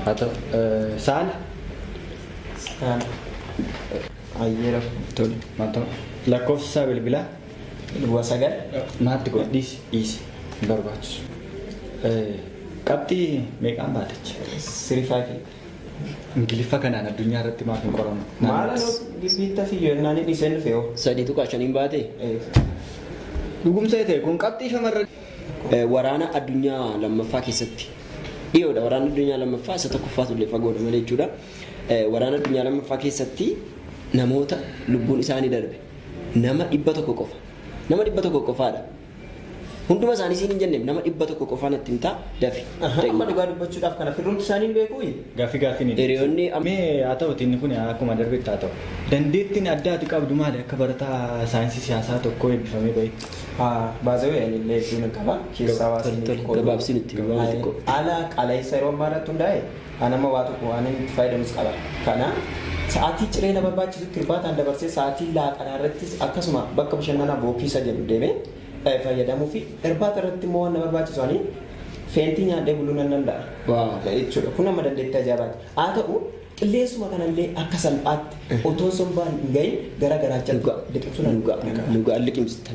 Haa ta'u, saala? Saala. Ayyeera. Tole, haa ta'u. Lakkoofsa bilbilaa? 09. Maatti godhi, dhiisi, dhiisi. Hin barbaachisu. Qabxii meeqaan baatechi? 3.5. Ingiliffa kanaan addunyaa irratti maaf hin qoramu? Maal anoo gibbiitta fiyyoo innaan inni isheen dhufe hoo? 3.5n baate? Dhugumsa ta'e kun qabxii shamarran. Waraana addunyaa lammaffaa keessatti dhiyoodha. Waraana addunyaa lammaffaa isa tokkoffaatu illee fagoodha malee jechuudha. Waraana addunyaa lammaffaa keessatti namoota lubbuun isaanii darbe nama 100 qofa. Nama 100 qofaadha. Hunduma isaanii siin hin jenneem nama 100 qofaa natti himtaa dafi. Amma dhugaa dubbachuudhaaf kana firrumti isaanii hin beekuuyi? Gaaffii gaaffii ni Hiriyoonni am- Mee haa ta'uti inni kun akkuma darbetti haa ta'u. Dandeettiin addaa ati qabdu maali akka barataa saayinsii siyaasaa tokkoo eebbifamee bahetti? Haa baazawee ani illee hedduu nan qaba. Keessaa waa Tole, isiniif tole, qooduu. gabaabsi nutti himi, waan xiqqoo. Haala qaala'insa yeroo ammaa irratti hundaa'e an amma waa tokko waan inni itti fayyadamus qaba. Kana sa'aatii ciree na barbaachisutti irbaataan dabarsee sa'aatii laaqanaa irrattis akkasuma bakka bashannanaa bookiisa jedhu deemee fayyadamuu fi irbaata irratti immoo waan na barbaachisu ani feentii nyaadhee buluu nan danda'a. Wow. Jechuudha. Kun amma dandeettii ajaa'ibaati. Haa ta'u qilleensuma kanallee akka salphaatti otoo sombaan hin gahin gara garaachaatti Dhugaa. liqimsuu nan Dhugaa. danda'a. Dhugaa liqimsita.